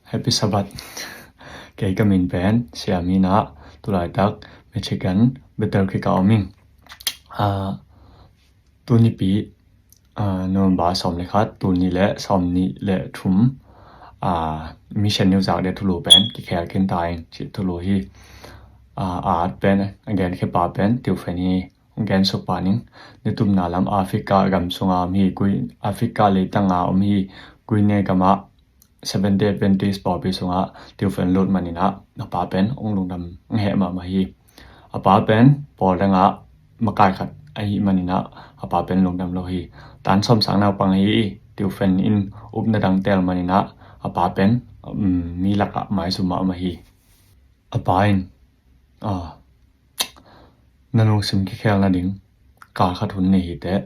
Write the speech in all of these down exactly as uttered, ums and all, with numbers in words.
Happy Sabbath. Kei ka min pen Siam hi a, tulaitak Michigan Battle Creek ah om ing. Ah, tunipi, ah, November sawm le khat, tul nih le sawm nih le thum, ah, Mission News ah a thulu pen kikhel khin ta ing cih thulu hi. Ah, a at pen, a gen khia pa pen Teufan hi. Gen suk pa ning, nitumna lam Africa gam sunga om hi, Gui-, Africa leitanga om hi, Guinea gamah Seventh Day Adventist pawlpi sungah Teufan lut manin a, a pa pen hong lungdam heh mahmah hi. A pa pen pawl dangah makai khat ahih manin a, a pa pen lungdam lo hi. Tan sawmsak naupang ahi Teufan in upna dang teel manin a, a pa pen, um, mi lakah maizum mahmah hi. A pa in, ah, na nungsim kikhel nading kal khat hun nei hi teh,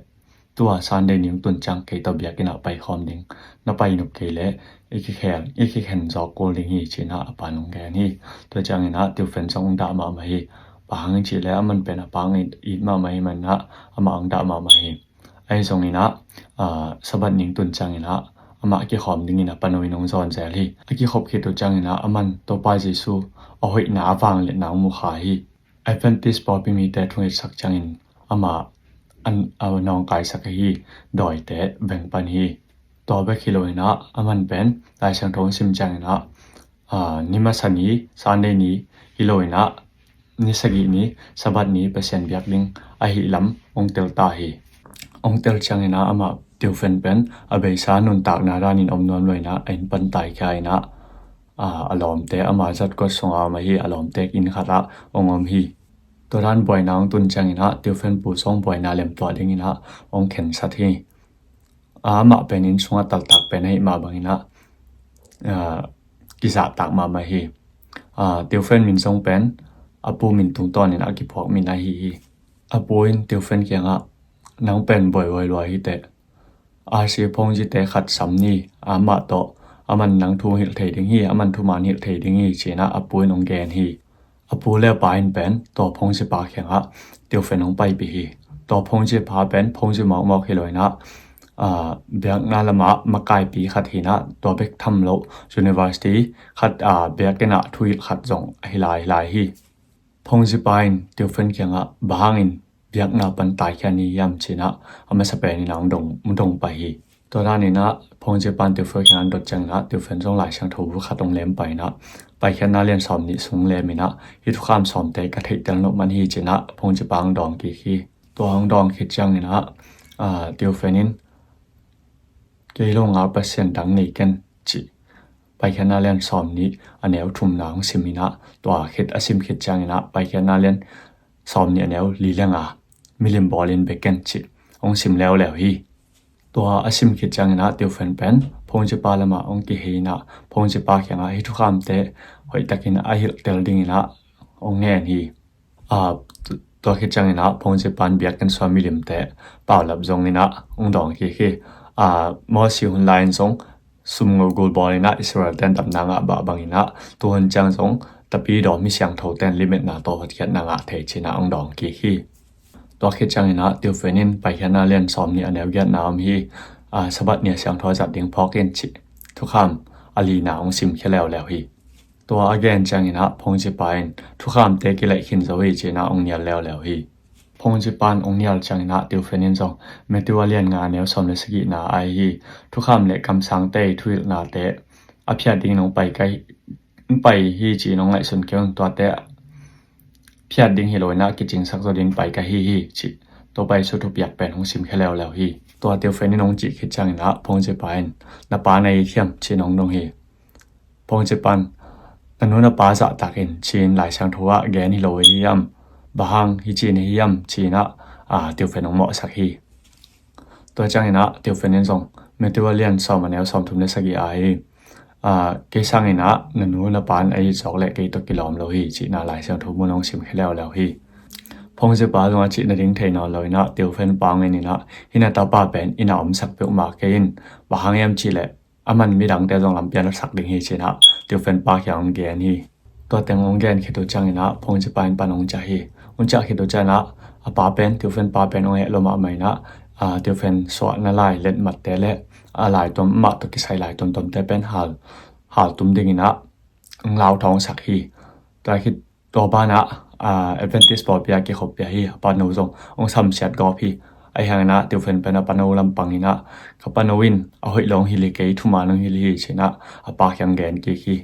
tua Sunday ni tun ciang kei tawh biakinn ah paikhawm ding, na pai nop kei leh i kikhel, i kikhen zawk kul ding hi, ci-in a, a pa in hong gen hi. Tua ciangin a, Teufan zong hong dah mahmah hi. Bang hang hiam cih leh aman pen a pa hong it, it mahmah ahih manin a, amah hong dah mahmah hi. Ahi zongin a, ah, Sabbath ni tun ciangin a, amah kikhawm dingin a pano in hong zawn zel hi. A kikhop khit uh ciangin a, aman Topa Jesu a hoihna, a vangliatna hong mu kha hi. Adventist pawlpi mite thungetsak ciangin amah an, a nawngkaisak ahi dawite veng pan hi. Tua bek hi loin a, aman pen Lai Siangtho hong sim ciangin a, ah, ni masa ni, Sunday ni hi loin a, ni sagih ni, Sabbath ni Pasian biak ding ahih lam hong tel ta hi. Hong tel ciangin a, amah Teufan pen a beisa nuntakna danin om nuam loin a, a inn pan taikhia in a, ah, a lawmte, ama zat kawt sunga om ahi a lawmte inn khatah hong om hi. Tua dan buaina hong tun ciangin a, Teufan pu zong buaina lemtuah dingin a, hong khensat hi. Amah pen inn sungah taltak pen ahih mah bangin a, ah, kizahtak mahmah hi. Ah, Teufan min zong pen a pu min tungtawnin a kiphuak min ahi hi. A pu in Teufan kiangah, "Nang pen buaihuai lua hi teh, R C phongzite khat sam ni, amah tawh, aman nang thu hilh thei ding hi, aman thuman hilh thei ding hi," ci-in a, a pu in hong gen hi. A pu le a pa in pen tua phongzipa kiangah Teufan hong paipih hi. Tua phongzipa pen phongzi mawkmawk hi loin a, ah, biakna lamah makaipi khat hi in a, tua bek tham lo, university khat, ah, biakinn ah thuhilh khat zong ahi lai, hi lai hi. Phongzipa in Teufan kiangah, "Bang hangin biakna pan taikhia ni hiam?" ci-in a, a masa pen in a hong dong, hong dong pah hi. Tua danin a, phongzipa in Teufan kiangah hong dot ciangin a, Teufan zong Lai Siangtho bu khat hong lem pah in a, Paikhiatna lian sawm nih sung lem in a, "Hih thukham sawmte ka theihtel nop man hi," ci-in a, phongzipa hong dawng kik hi. Tua hong dawng khit ciangin a, ah, Teufan in, "Kei lo ngal pasian dang nei ken," ci. Paikhiatna lian sawm nih a neu thumna hong sim in a, tua khit a sim khit ciangin a, Paikhiatna lian sawm nih a neu li le nga, "Milim bawl in bia ken," ci hong sim leuleu hi. Tua a sim khit ciangin a, Teufan pen phongzipa lamah hong kihei in a, phongzipa kiangah hih thukhamte hoihtakin a hilhtel dingin a hong ngen hi. Ah, tu-, tua khit ciangin a, phongzipa in biakinn sungah milimte paulap zongin a hong dawng kik hi. Ah, Mosi hun lai-in zong sumngo gul bawlin a Israel-te in dapna ngah bah bangin a, tuhun ciang zong Tapidaw mi siangthote in limetna tawh hotkhiatna ngah thei ci-in a hong dawng kik hi. Tua khit ciangin a, Teufan in Paikhiatna lian sawm nih a neu giatna om hi. Ah, Sabbath ni a siangtho a zat ding phawk in, ci thukham a lina hong simkhia leuleu hi. Tua a gen ciangin a, phongzipa in, "Thukhamte kilaih khin zo hi," ci-in a hong nial leuleu hi. Phongzipa in hong nial ciangin a, Teufan in zong Matthew a lian nga a neu sawm le sagihna ahi hi. "Thukham le kamsangte i thuhilhnate a phiat dingin hong pai ka hi, hong pai hi ci-in hong ngaihsun kei un, tuate phiat ding hi loin a kicingsak zo dingin pai ka hi hi," ci Topa Jesu thupiak pen hong simkhia leuleu hi. Tua Teufan in hong cih khit ciangin a, phongzipa in, "Na pa na it hiam?" ci-in hong dong hi. Phongzipa in, "Na nu na pa zahtak in," ci-in Lai Siangtho ah gen hi lo ahi hiam? "Bang hang hici na hi hiam?" ci-in a, ah, Teufan hong mawhsak hi. Tua ciangin a, Teufan in zong Matthew a lian sawm a neu sawm thum le sagih ahi hi. Ah, "Kei sangin a na nu na pa in a it zawk leh kei tawh kilawm lo hi," ci-in a Lai Siangtho mun hong simkhia leuleu hi. Phongzipa zong a cih nading thei nawn loin a, Teufan pa hong en in a, "Hih na tapa pen inn ah omsak peuhmah kei in, bang hang hiam cih leh aman midangte zong lampi ah na sak ding hi," ci-in a Teufan pa kiang hong gen hi. Tua teng hong gen khit uh ciangin a, phongzipa in pan hong ciah hi. Hong ciah khit uh ciangin a, a pa pen, Teufan pa pen hong heh lua mahmah in a, ah, Teufan suahna lai letmatte le a lai tuam, amah tawh kisai lai tuamtuamte pen hal, haltum dingin ah hong lau thawngsak hi. Tua khit tua banah, aa, Adventist pawlpi ah kikhop pia hi. A pano zong hong samsiat gawp hi. Ahi hangin ah Teufan pen a pano lampangin ah, ka pano in a hoih lo hong hilh hi kei, thuman hong hilh hi ci-in ah a pa kiang gen kik hi.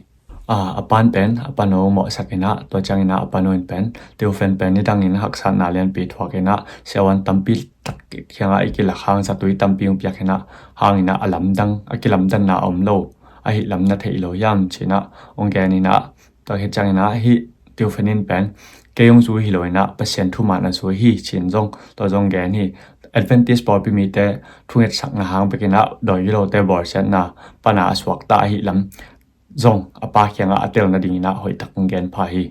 Aa, a pa'n pen a pano mawhsak in ah, tua ciangin ah a pano in pen Teufan pen nidangin haksatna lianpi thuak in ah, siavuan tampi tak kiangah i kilak hang zatui tampi hong piak in ah, hangin ah a lamdang, a kilamdanna a om lo ahih lam na thei lo hiam ci-in ah hong gen in ah, tua khit ciangin ah hih Teufan in pen kei hong zui hi lo in ah Pasian thuman a zui hi ci-in zong, tua zong gen hi. Adventist pawlpi mite thungetsakna hang bekin ah dawi gilote bawlsiatna pan a suakta ahih lam zong a pa kiangah a tel nadingin ah hoihtak hong gen pha hi.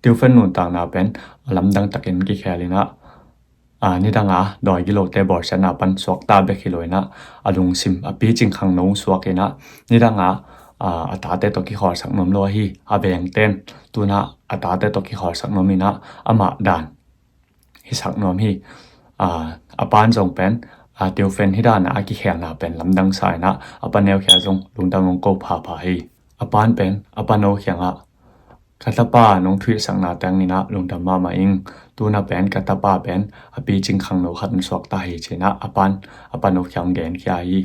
Teufan nuntakna pen a lamdang takin kikhel in ah, aa, nidang a dawi gilote bawlsiatna pan suakta bek hi lo in ah, a lungsim a picing khangno suak in ah, nidang a, aa, a tate tawh kikhawlsak nuam lo ahi a vengte'n tu-in ah a tate tawh kikhawlsak nuam in ah, amah dan hisak nuam hi. Aa, a pa'n zong pen, aa, Teufan hih dan a kikhelna pen lamdang sa in ah, a pa neukhia zong lungdam hong ko phapha hi. A pa'n pen a pano kiangah, ka tapa nong thuhilhsakna teng in ah lungdam mahmah ing. Tu-in ah pen ka tapa pen a picing khangno khat hong suakta hi ci-in ah a pa'n a pano kiang genkhia hi.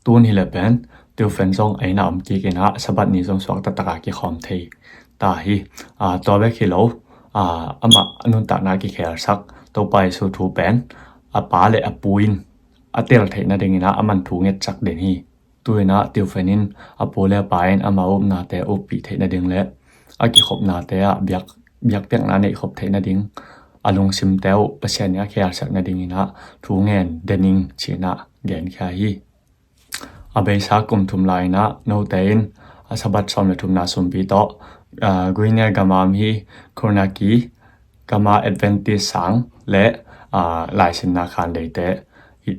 Tun hi leh pen Teufan zong a inn ah om kik in ah Sabbath ni zong suakta takin kikhawm thei ta hi. Aa, tua bek hi lo, aa, amah a nuntakna kikhelsak Topa Jesu thu pen a pa le a pu in a tel theih nadingin ah aman thu ngetsak den hi. Tu-in ah Teufan in a pu le a pa in ama upnate uppih theih nading le a kikhopnate ah biak, biakpiakna neih khop theih nading, a lungsimte uh Pasian in a khelsak nadingin ah thu ngen den ing ci-in ah genkhia hi. A beisa kum thum lai in ah note in a Sabbath sawm le thumna sumpi tawh, aa, Guinea gam a om hi Kurnaki gam a Adventist sang le, aa, laisinna khandeite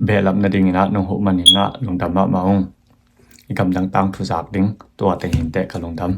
behlap nadingin ah nong huh manin ah lungdam mahmah ung. I gamdang tangthu zak ding tua teng hi inteh, ka lungdam.